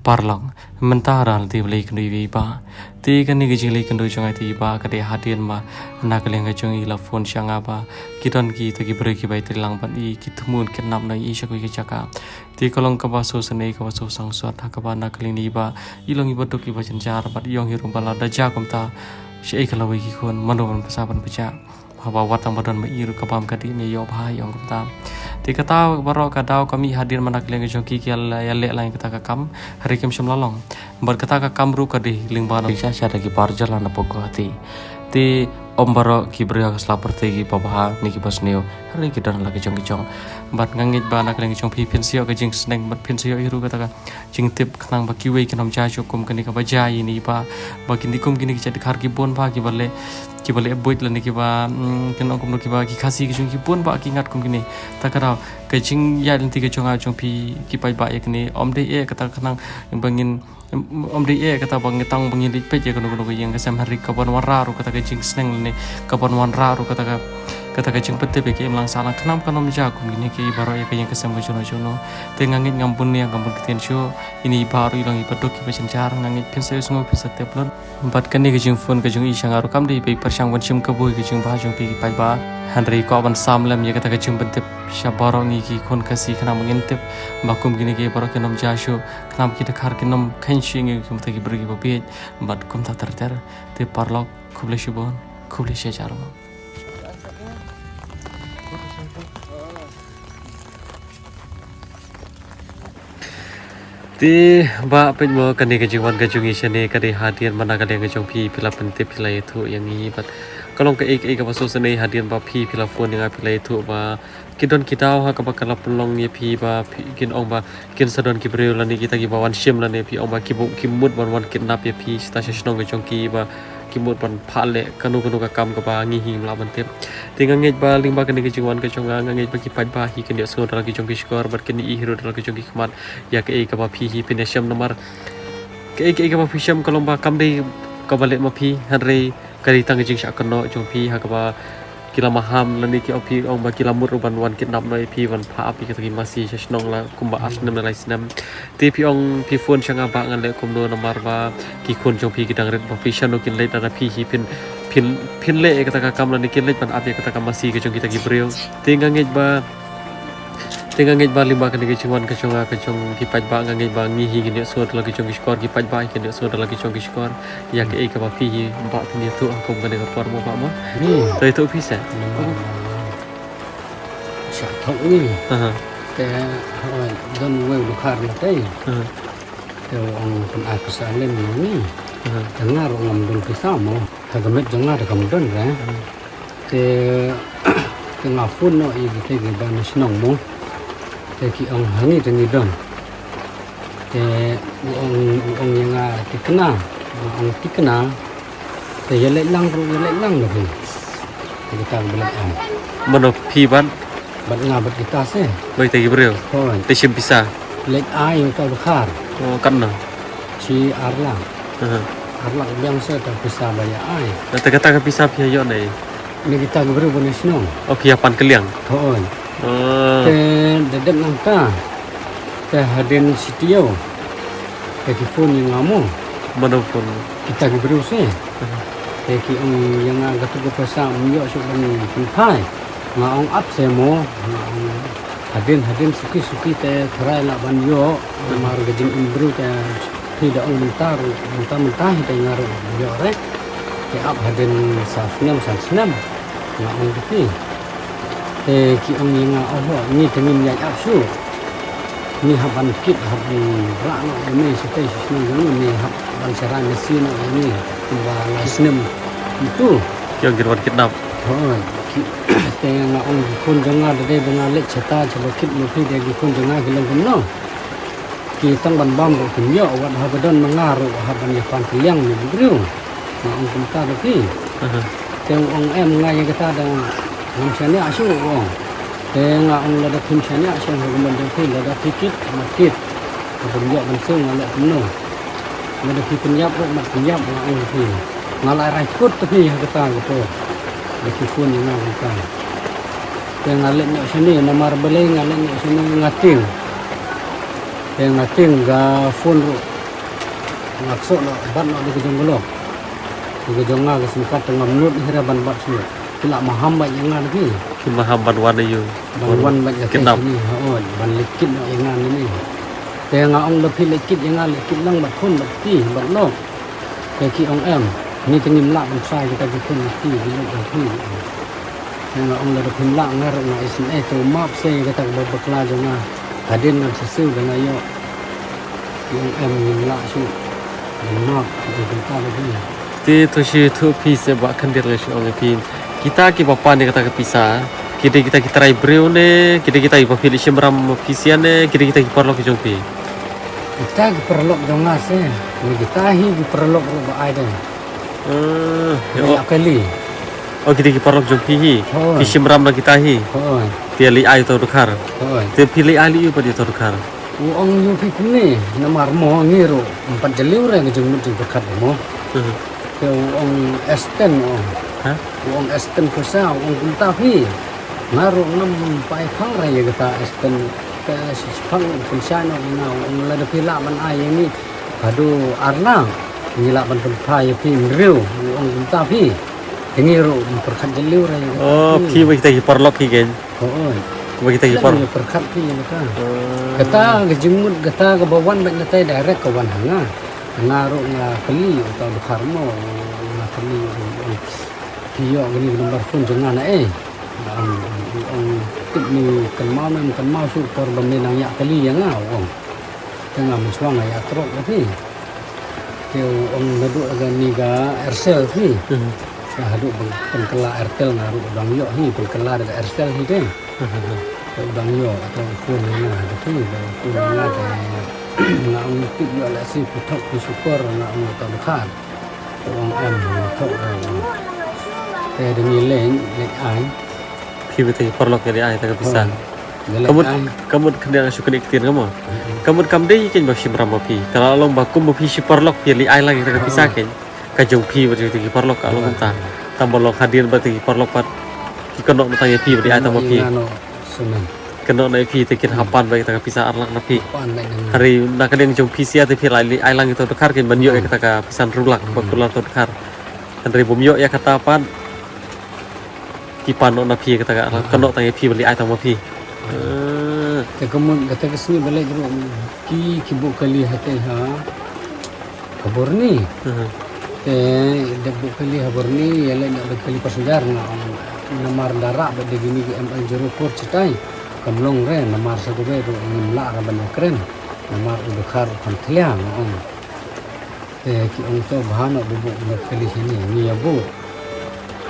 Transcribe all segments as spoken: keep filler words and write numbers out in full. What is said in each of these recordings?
Paralok, mynta la dep leit kynduh ïa i bah. Te kane ka jingleit kynduh jong nga ïa i bah ka dei hadien ba na ka liang ka jong i la phone sha nga ba ki don kita ki briew kiba ïatrei lang bad i, ki thmu kidnap noh ïa i sha kawei ka jaka. Te ka long kaba sngewsynei kaba sngewsang sot ha kaba na ka liang i bah i long iba duk iba jynjar bad i ong hi ruh ba lada jia kumta shaei ka lawei ki khun, mano ban pynshah ban pynshah. Haba wat tang ba don ma i ruh ka bam ka dih me ïoh bha, i ong kumta. Te kata baroh ka daw ka mih hadien ba na ka liang ka jong ki ki ïa leh lang ïa kata ka kam, hynrei kim shym la long. Bad kata ka kam ruh ka dei lyngba na sha sha da ki bar jylla na pdeng Guwahati. Te ym baroh ki briew ha ka sla pyrthei kiba bha ne kiba sniew, hynrei ki don la ki jong ki jong. Bad nga ngeit ba na ka liang ka jong phi phin sa ïoh ka jingsneng bad phin sa ïoh hi ruh kata ka jingtip khnang ba kiwei kin ym jia shuh kum kane kaba jia ïa i bah. Ba kine kum kine ki jait dkhar ki bun bha kiba leh, kiba leh buit lane kiba, mm, kin ong kumno, kiba ki Khasi ki jong ki bun bha ki ngat kum kine. Ta ka daw ka jingïaid lynti ka jong nga jong phi ki paidbah ïa kine, ym dei eh kata khnang ba ngin, ym dei eh kata ba ngin tang ba ngin leit peit ïa kano kano ka ïing ka sem, hynrei ka ban wanrah ruh kata ka jingsneng lane ka ban wanrah ruh kata ka, kata ka jingpyntip ïa ki imlang sahlang khnang ba kan ym jia kum kine ki baroh ïa ka ïing ka sem ka juno juno. Te nga ngeit ngam bun ïa ngam bun ktien shuh. Ine i bah ruh i long iba duk iba jynjar, nga ngeit phin sa ïohsngew phin sa tip lut. Bad kane ka jingphone ka jong i sha nga ruh kam dei ba i pyrshang ban shim kabu ïa ka jingbha jong phi ki paidbah. Hynrei kwah ban sam lem ïa kata ka jingpyntip sha baroh ngi ki khun Khasi khnang ba ngin tip ba kum kine ki baroh kin ym jia shuh, khnang ba ki dkhar kin ym kheiñ shuh ïa ngi kum kita ki briew kiba bieit. Bad kumta ter ter. Te paralok, khublei shibun, khublei shihajar mo. Te bah, peit mo, kane ka jingwan ka jong i shane ka dei hadien ba na ka liang ka jong phi phi la pyntip, phi la ïathuh ïa ngi bad ka long kaei kaei kaba sngewsynei hadien ba phi phi la phone ïa nga, phi la ïathuh ba ki don ki daw ha kaba ka la pynlong ïa phi ba phi, kin ong ba kin sa don ki briew lane kita kiba wan shim lane phi ong ba ki bu-, ki mut ban wan kidnap ïa phi sha shnong ka jong ki ba ki mut ban phah leh kano kano ka kam kaba ngi hi ngim lah ban tip. Te nga ngeit ba lyngba kane ka jingwan ka jong nga, nga ngeit ba ki paidbah hi kin ïohsngew da la ki jong ki shkor bad kin ïohi ruh da la ki jong ki khmat ïa kaei kaba phi hi phin ïashem, namar kaei kaei kaba phi shem ka long ba kam dei kaba leh ma phi, hynrei ka dei tang ka jingshah kynnoh jong phi ha kaba ki la maham lane ki ong, phi ong ba ki la mut ruh ban wan kidnap noh ïa phi ban phah ap ïa kita ki masi sha shnong la kumba ar snem ne lai snem. Te phi ong phi phone sha nga, bah, ngan leh kumno namar ba ki khun jong phi ki dang rit, ba phi shano kin leit lada phi hi phin, phin, phin leh ïa kata ka kam lane kin leit ban ap ïa kata ka masi ka jong kita ki briew. Te nga ngeit ba, te nga ngeit ba lyngba kane ka jingwan ka jong nga ka jong ki paidbah, nga ngeit ba ngi hi ngin ïohsngew da la ki jong ki shkor, ki paidbah hi kin ïohsngew da la ki jong ki shkor ïa kaei kaba phi hi, bah, phin ïathuh ha kum kane ka por mo, bah mo. Ni. To ïathuh phi seh. Namar ba shah thok ni. Aha. Te hooid, don uwei u dkhar na tei. Aha. Te u ong pyn-ai pisa lem ïa ngi. Aha. Te nga ruh ngam don pisa mo. Ha ka met jong nga te kam don re. Aha. Te, te nga phone noh ïa kite kiba na shnong mo. Te ki ong ha ngi te ngi don. Te u ong, u ong ïa nga tikna, nga ong tikna. Te ïa leit lang ruh, ïa leit lang ruh phi. Te kita ba leit ai. Mano phi bad? Bad nga bad kita se. Bad kita ki briew? Hooid. Te shim pisa? Leit ai ïa uta u dkhar. Oh, katno? Shi ar lak. Aha. Ar lak biang se ta pisa ba ïa ai. Te kata ka pisa phi ïoh na ei? Na kita ki briew ba na shnong. Oh, phi ïa pan kylliang? Hooid. Oh. Te da dep nangta. Te hadien shi taïew. Te ki phone ïa nga mo. Mano phone? Kita ki briew se. Aha. Te ki ong ïa nga katu ka pisa ym ïoh shuh ban pynphai. Nga ong ap se mo. Nga ong hadien hadien suki suki te tharai lah ban ïoh. Namar ka jingim briew te phi da ong mynta, mynta mynta hi te nga ruh ym ïoh re. Te ap hadien sa snem san snem. Nga ong ïa phi. Te ki ong ïa nga, oh, ngi te ngim ïaid ap shuh. Ngi hap ban kit, hap ban rah noh ïa me shatei sha shnong jong ngi, ngi hap ban sharai masi noh ïa me kumba lai snem itu. Ki ong kin wan kidnap. Hooid, ki, te nga ong ki khun jong nga da dei ba nga leit shata shaba kit ma phi, te ki khun jong nga ki long kumno. Ki tang ban bam ruh kim ïoh, wat haba don ma nga ruh hap ban ïa pan kylliang ïa ki briew. Nga ong kumta da phi. Aha. Te u ong em, nga ïa kata da ngam shaniah shuh, u ong. Te nga ong lada phim shaniah shuh ha ka mon jong phi, lada phi kit mat kit. Haba ym ïoh ban siew nga leh kumno. Lada phi pynïap ruh mat pynïap, nga ong da phi. Nga la rai kut da phi ha kata ka por. Da phi phone ïa nga kumta. Te nga leit noh shane, namar balei nga leit noh shane, nga tieng. Te nga tieng, ka phone ruh Nga ksoh noh, bat noh da ka jong ka lok. Ka jong nga ka sngewkat te ngam nud hi re ban bat shuh. Ki la maham bad ïa nga da phi. Ki maham ban wan ïa u. Ban wan bad ïa ki kidnap. Hooid, ban leit kit noh ïa nga nangne. Te nga ong da phi leit kit ïa nga, leit kit lang bad khun bad kti bad lok. Te ki ong em, ngi te ngim lah ban try kita ki khun bad kti, ki lok bad kti. Te nga ong lada phim lah nga ruh nga isynei, to map sa ïa kata ka bor bakla jong nga. Hadien ngan sa siew da nga ïoh. Ki ong em, ngim lah shuh. Ngim map, ki ong kumta da phi. Te to shu ïathuh phi seh ba khyndiat nga shu ong ïa phi. Kita kiba pan ïa kata ka pisa, ki dei kita ki trai briew ne ki dei kita kiba phi leit shim ram ma phi sha ne ki dei kita ki paralok ki jong phi? Kita ki paralok jong nga seh. Ni kita hi ki paralok ruh ba ai dei. Ah, ki ïa kali. Oh, ki dei ki paralok jong phi hi. Hooid. Ki shim ram na kita hi. Hooid. Phi ïa leit ai uta u dkhar. Hooid. Te phi leit ai lei ïa u pat ïa uta u dkhar? U ong ïa phi kumne, namar mo ngi ruh ym pat jylliew re ka jingmut jingpyrkhat mo. Mhm. Te u ong Esten u ong. Ha? U ong Esten pisa, u ong kumta phi. Nga ruh ngam paiphang re ïa kata Esten. Te shiphang u pynshai noh ïa nga, u ong lada phi lah ban ai ïa ngi haduh ar lak, ngi lah ban pynphai ïa phi hynriew, u ong kumta phi. Te ngi ruh ym pyrkhat jylliew re ïa kata. Oh, phi ba kita ki paralok hi kein. Hooid. Ba kita ki paralok. Pyrkhat phi ïa kata. Oh. Kata ka jingmut kata kaba wan bad nga te direct ka wan ha nga. Nga ruh nga kylli uta u dkhar mo, nga kylli, phi ïoh kane ka number phone jong nga na ei? Nga ong, ong, ong, tip ni kynmaw ne ym kynmaw shuh por ba me nang ïa kylli ïa nga, ong. Te nga mynshuwa nga ïatrok ïa phi. Te u ong naduh kane ka Aircel phi. Mhm. Te haduh ban pynkylla Airtel nga ruh u dang ïoh hi, pynkylla da ka Aircel hi te. Mhm. Te u dang ïoh, te u phone ïa nga, te phi, te u phone ïa nga, te nga ong tip ïoh lehse phi thok phi shukor, nga ong uta u dkhar. Te u ong em, phi thok, em. Te da ngi leit, leit ai. Phi ba kita ki paralok ngi leit ai kata ka pisa. Hooid. Ka mut, ka mut khyndiat nga shu knieh ktien ka mo. Mm-mm. Ka mut kam dei kein ba shim ram ma phi. Ka la long ba kum ba phi shi paralok phi leit ai lang ïa kata ka pisa kein. Ka jong phi bad kita ki paralok ka long kumta. Tang ba long hadien ba kita ki paralok pat ki kynnoh noh tang ïa phi ba leit ai tang ma phi. Kynnoh noh ïa phi te kin hap pan beit ïa kata ka pisa ar lak na phi. Hynrei na ka liang jong phi sha te phi la leit ai lang ïa uta u dkhar kein ban ïoh ïa kata ka pisa hynriew lak ba kut la uta u dkhar. Hynrei bym ïoh ïa kata pat. Ki pan noh na phi kata ka, kynnoh tang ïa phi ban leit ai tang ma phi. Ah. Te ka mut kata ka sngi ba leit ruh ki, ki buh kali hatei ha, ha Burni. Mhm. Te da buh kali ha Burni, ïa leit na buh kali passenger nga ong namar da rah bad da kine ki M L zero four chitai. Kam long re namar sa kawei ruh ngim lah ra ban ïakren. Namar u dkhar u kham thlia nga ong. Te ki ong to bha noh ba buh noh kali shane, ngi ïa buh.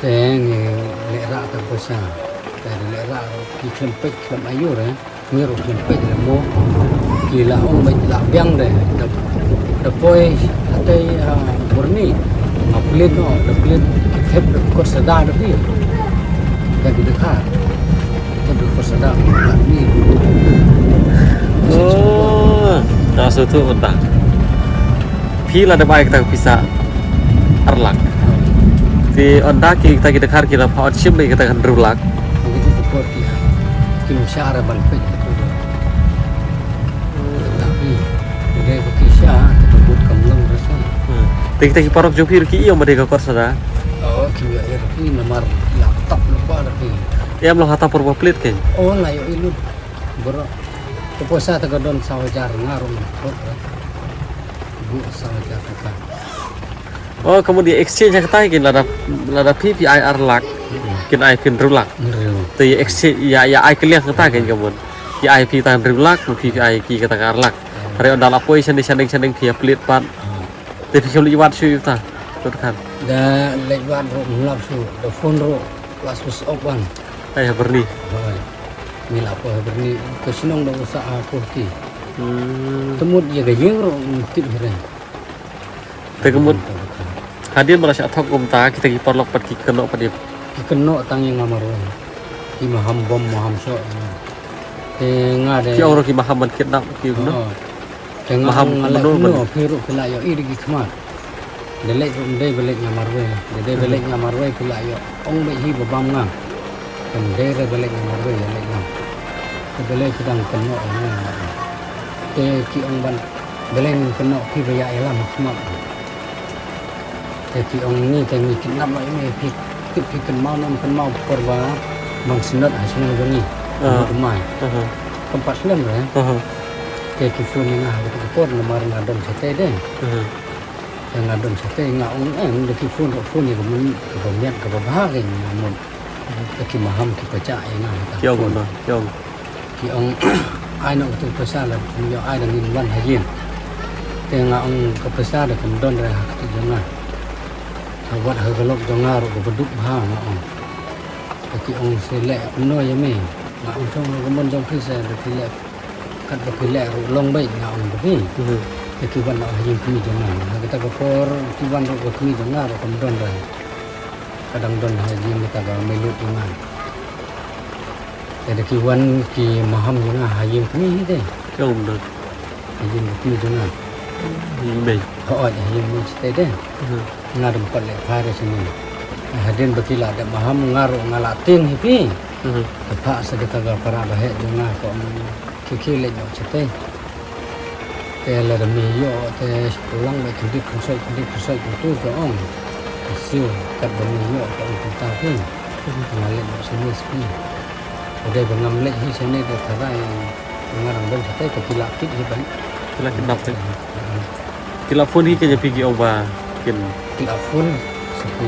Te ngi leh rah tang poisa. Te da leh rah ruh ki khlem peit khlem aiu re, ngi ruh khlem peit re mo. Ki la ong beit la biang de, da, da poi hatei, ah, Burni. Nga plie noh, da plie ki thep da kor sada da phi. Da ki dkhar. Thep da kor sada da phi. Oh, nga sngewthuh mynta. Phi la dep ai kata ka pisa ar lak. Te ynda kita ki dkhar ki la phah ot shim ïa kata ka hynriew lak. Ki ju kupor ki. Kim shah re ban peit. Tapi dei ba ki shah, te ka mut kam long re sa. Hmm. Te kita ki paralok jong phi ruh ki ïoh ma dei ka kor sada. Oh, ki ïoh ïa phi namar la tap lypa da phi. Ïa, em long hata por ba plie kein. Oh, la ïoh i lut. Bro. Ka poisa te ka don saw hajar nga ruh ngam thok re. Buh saw hajar tyngka. Oh, ka mut ïa exchange ha kata kein lada, lada phi phi ai ar lak. Mm-mm. Kin ai phi hynriew lak. Hynriew. Te ïa exchange ïa, ïa ai kylliang kata kein ka mut. Ki ai phi ta hynriew lak, phi phi ai ki kata ka ar lak. Mm. Hynrei ynda la poi shaneng shaneng shaneng phi ïa plie pat. Mm. Te phi khlem leit wad shuh ïa uta u dkhar? Da leit wad ruh ngam lap shuh, da phone ruh la switch off wan. Ai ha Burni. Hooid. Ngi la poi ha Burni, ka shnong da u sah ha Guwahati. Hmm. Te mut ïa ka ïing ruh ngam tip hi re. Te ka mut hadien ba la shah thok kumta, kita ki paralok pat ki kynnoh pat ïa. Ki kynnoh tang ïa nga marwei. Ki maham bom maham shoh. Te nga de. Ki ong ruh ki maham ban kidnap ki, no? Oh. Te nga ong nga leh kumno phi ruh phi la ïohi da ki khmat. Da leit ruh ym dei ba leit nga marwei. Da dei ba leit nga marwei phi la ïoh ong beit hi ba bam nga. Te ym dei re ba leit nga marwei, ïa leit nga. Te balei phi dang kynnoh ïa nga. Te ki ong ban Balei ngin kynnoh phi ba ïa ïalam ha khmat? Te ki ong ngi te ngi kidnap noh ïa me, phi tip phi kynmaw ne em kynmaw por ba ban synod ha shnong jong ngi. Ah. Mut mai. Aha. Kam pat slem re. Aha. Te ki phone ïa nga ha kata ka por namar nga don shatei de. Aha. Te nga don shatei nga ong em da ki phone ruh phone ïa ka mut kaba miat kaba bha ke nga mut. Te ki maham ki pyrshah ïa nga ha ka phone. Ki ong kumno? Ki ong. Ki ong ai noh katu ka pisa la kum ïoh ai da ngin wan ha ïing. Te nga ong ka pisa da kam don re ha kti jong nga. Ha wat ha ka lok jong nga ruh kaba duk bha nga ong. Te ki ong se leh kumno ïa me. Nga ong shong ha ka mon jong phi se da phi leh. Katba phi leh ruh long beit nga ong da phi. Mhm. Te ki wan noh ha ïing kmie jong nga. Ha kata ka por ki wan ruh ka kmie jong nga ruh kam don re. Ka dang don ha ïing kata ka mei lut jong nga. Te da ki wan ki maham jong nga ha ïing kmie hi te. Ki ong kumno? Ha ïing kmie jong nga. Ïing mei. Hooid, ha ïing mei shatei te. Mhm. Nga dang pat leh phai re sini. Hadien ba ki la dep maham nga ruh nga la tieng hi phi. Mhm. Te phah sa kata ka para ba heh jong nga ka ong. Ki ki leit noh shatei. Te lada me ïoh te shu pynlang beit khyndiat khynsoit khyndiat khynsoit kumtu ka ong. Ka siew katba me ïoh ka ong kumta phi. Nga leit noh shane sha phi. Ka dei ba ngam leit hi shane te tharai nga dang don shatei te ki la kit hi ban. Ki la kidnap te. Ki la phone hi kein ïa phi ki ong ba kin. Ki la phone sha phi.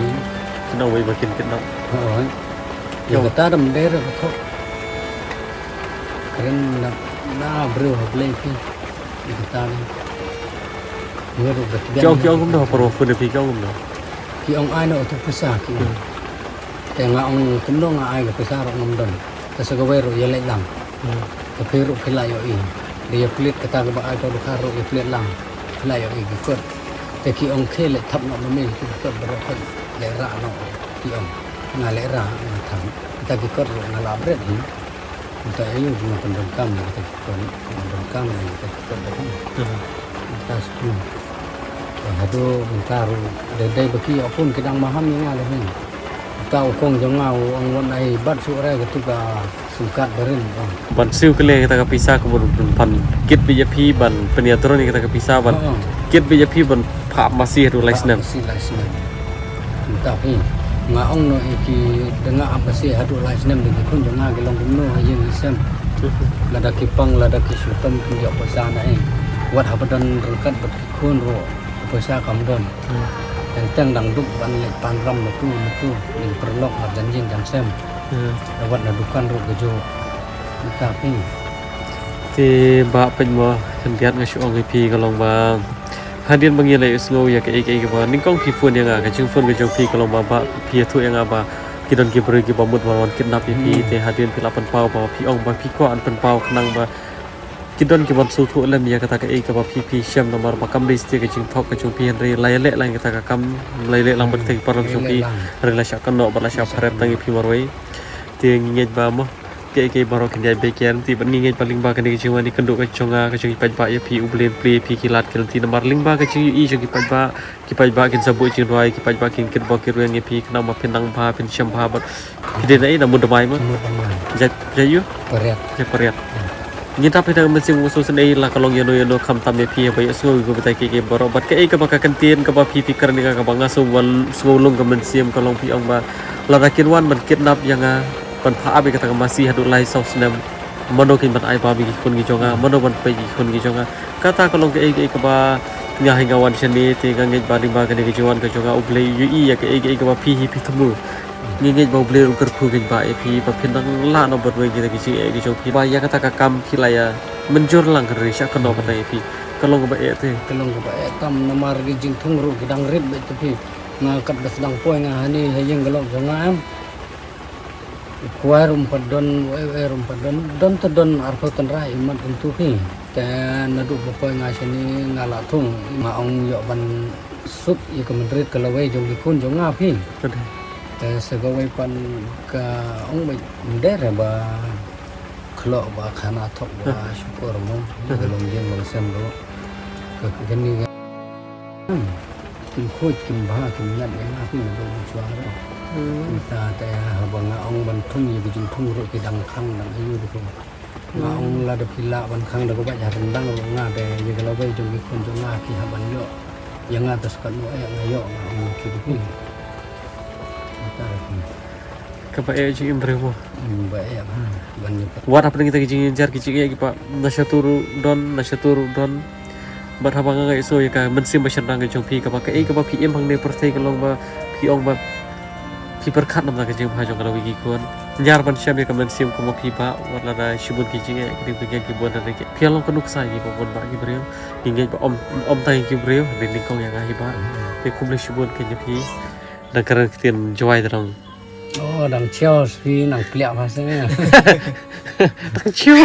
Kin ong wei ba kin kidnap. Hooid. Ïa kata dang dei re ba thok. Kren na, na briew ha Blei phi. Ïa kata ne. Ngi ruh ba tbian. Ki ong, ki ong kumno ha por ba phone ïa phi ki ong kumno? Ki ong ai noh utu pisa ki ong. Hmm. Te nga ong kumno nga ai ka pisa ruh ngam don. Te sa kawei ruh ïa leit lang. Hmm. Te phi ruh phi la ïohi. Da ïa plie kata kaba ai to dukha ruh ïa plie lang. Phi la ïohi ki kot. Te ki ong khie leit thap noh ma me ki kot baroh khoit leh rah noh. Ki ong nga leh rah nga thap. Kata ki kot ruh nga la bret hi. Mynta aïu ba nga pyndonkam ïa kata ki kot, pyndonkam ïa kata ki kot ba hi. Hmm. Mynta sku. Te haduh mynta ruh dei dei ba ki ïoh phone ki dang maham ïa nga leh hi. Mynta u kong jong nga u ong wan ai bat shuh re katu ka sim card ba rim ong. Ban siew kylliang ïa kata ka pisa ka mut ban pan kit beit ïa phi ban pynïatron ïa kata ka pisa ban kit beit ïa phi ban phah masi haduh lai snem. Phah masi lai snem. Mynta phi nga ong noh ïa ki da nga ap masi haduh lai snem da ki khun jong nga ki long kumno ha ïing ha sem. Lada ki pang lada ki shu tom kin ïoh pisa na ei. Wat haba don ryngkat bad ki khun ruh pisa kam don. Hmm. Teng teng dang duk ban leit pan ram natu natu. Ning pyrlok marjan ïing jan sem. Hmm. Wat na dukan ruh ka jong. Mynta phi. Te bah peit mo khyndiat nga shu ong ïa phi ka long ba hadien ba ngi la ïohsngew ïa kaei kaei kaba nyngkong phi phone ïa nga ka jingphone ka jong phi ka long ba bah phi ïathuh ïa nga ba ki don ki briew kiba mut ban wan kidnap ïa phi. Hmm. Te hadien phi la pynpaw ba phi ong ba phi kwah ban pynpaw khnang ba ki don kiban sngewthuh lem ïa kata kaei kaba phi phi shem namar ba kam dei shisha ka jingthok ka jong phi hynrei la ïaleh lang kata ka kam la ïaleh lang bad kata ki paralok jong phi. Ïaleh lang. Hynrei la shah kynnoh bad la shah pharep tang ïa phi marwei. Te ngi ngeit ba mo kaei kaei baroh kin ïai beh ker te bad ngi ngeit ba lyngba kane ka jingwan ïakynduh ka jong nga ka jong i paidbah ïa phi U Blei un plie ïa phi ki lad ki lynti namar lyngba ka jingïohi jong ki paidbah, ki paidbah kin sa buh jingrwai, ki paidbah kin kitbok kitrwiang ïa phi khnang ba phin nang bha phin shem bha bad phi dei na ei na Mundamai mo. Mundamai. Jait jait ïu? Pariat. Jait Pariat. Hmm. Ngi tap hi na ka mynsiem u sngewsynei la ka long ïano ïano khamtam ïa phi haba ïohsngew ïa ka bynta kiei kiei baroh bad kaei kaba ka kyntien kaba phi phi kren ïa ka kaba nga sngew wan sngew lung ka mynsiem ka long phi ong ba lada kin wan ban kidnap ïa nga ban phah ap ïa kata ka masi haduh lai saw snem. Mano kin ban ai bam ïa ki khun ki jong nga, mano ban peit ïa ki khun ki jong nga. Kata ka long kaei kaei kaba nga hi nga wan shane te nga ngeit ba lyngba kane ka jingwan ka jong nga U Blei u ïohi ïa kaei kaei kaba phi hi phi thmu. Ngi ngeit ba U Blei un kyrkhu ngeit ba ïa phi ba phin nang lah noh ban weng kita ki jingeh ki jong phi ba ïa kata ka kam phi la ïa mynjur lang ka ri sha kano kata ïa phi. Ka long kaba eh te. Ka long kaba eh tam namar ki jingthung ruh ki dang rit beit te phi. Nga katba sdang poi nga hani ha ïing ka lok jong nga em. U kwai ruh um pat don, u eh u eh ruh um pat don, don te don arphew tynrai imat kyntu phi. Te naduh ba poi nga shane nga la thung, nga ong ïoh ban suk ïa ka mynrit ka lawei jong ki khun jong nga phi. Te sa kawei pat ka ong beit ym dei re ba khlok ba khana thok ba shukor mo ïa ka long ïing long sem ruh. Ka kane ka Kim khuid kim bha kim ñiad ïa nga phi na ba u shuwa ruh. Hmm. Kumta te haba nga ong ban thung ïa ki jingthung ruh ki dang khang dang aïu ruh. Nga ong lada phi lah ban khang da ka bad ha ryndang ruh nga te ïa ka lawei jong ki khun jong nga ki hap ban ïoh. Ïa nga te skat noh eh nga ïoh nga ong ki ba phi. Kata ruh phi. Kaba eh jingim briew mo. Hmm, ba eh ha ban ïa. Wat hapdeng kita ki jingjar ki jingeh ki ba na shatu ruh don na shatu ruh don. Bad haba nga ngai so ïa ka mynsiem ba shynrang ka jong phi kaba kaei kaba phi im hangne pyrthei ka long ba phi ong ba phi pyrkhat namar ka jingbha jong ka lawei ki khun. Ñiar ban shem ïa ka mynsiem kumba phi ba wat lada shibun ki jingeh ki ding ki bun da ki. Phi long ka nuksa ïa ki ba bun ba ki briew. Ngi ngeit ba om om tang ïa ki briew ri nyngkong ïa nga hi ba. Te khublei shibun keiñ ïa phi. Dang kren ktien Jowai te dang. Oh, dang chiaw spi nang pliak pha se. Dang chiaw.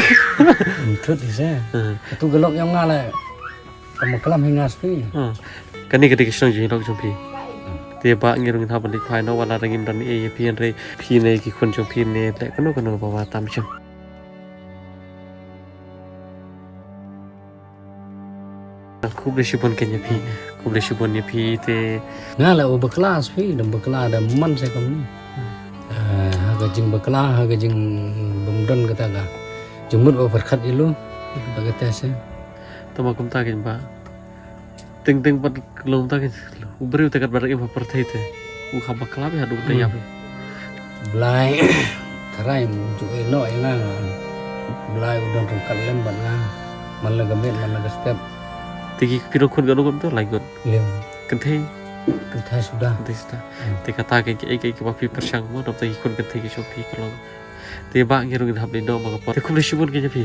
Thut hi se. Hmm. Tu galok ïa nga la. Ka ma klam hi nga spi. Hmm. Kane ka dei ka shnong jong i lok jong phi. Te ba ngi ruh ngin hap ban leit phai noh wat la ngim don ei ïa phi hynrei phi ne ki khun jong phi ne leh kano kano ba wa tam jong. Khublei shibun keiñ ïa phi. Khublei shibun ïa phi te. Nga la u bakla spi dang bakla da man se kam ni. Ah, ha ka jing bakla ha ka jing bym don kata ka. Jingmut ba pyrkhat ïa lu. Ha kata se. Tama kumta keiñ ba. Teng teng pat long ta keiñ. U briew te kat ba dang im ha pyrthei te. U ha bakla ba haduh te ïa phi. Blai. Tharai ju ïa noh ïa nga. Blai u don ryngkat lem bad nga. Man la ka met man la ka step. Te ki phi dang khun ka dang khun to lai khun. Lem. Kynthei. Kynthei suda. Kynthei suda. Te kata keiñ kiei kiei kiba phi pyrshang mo dang te ki khun kynthei ki shong phi ka long. Te ba ngi ruh ngin hap leit noh ma ka por. Te khublei shibun keiñ ïa phi.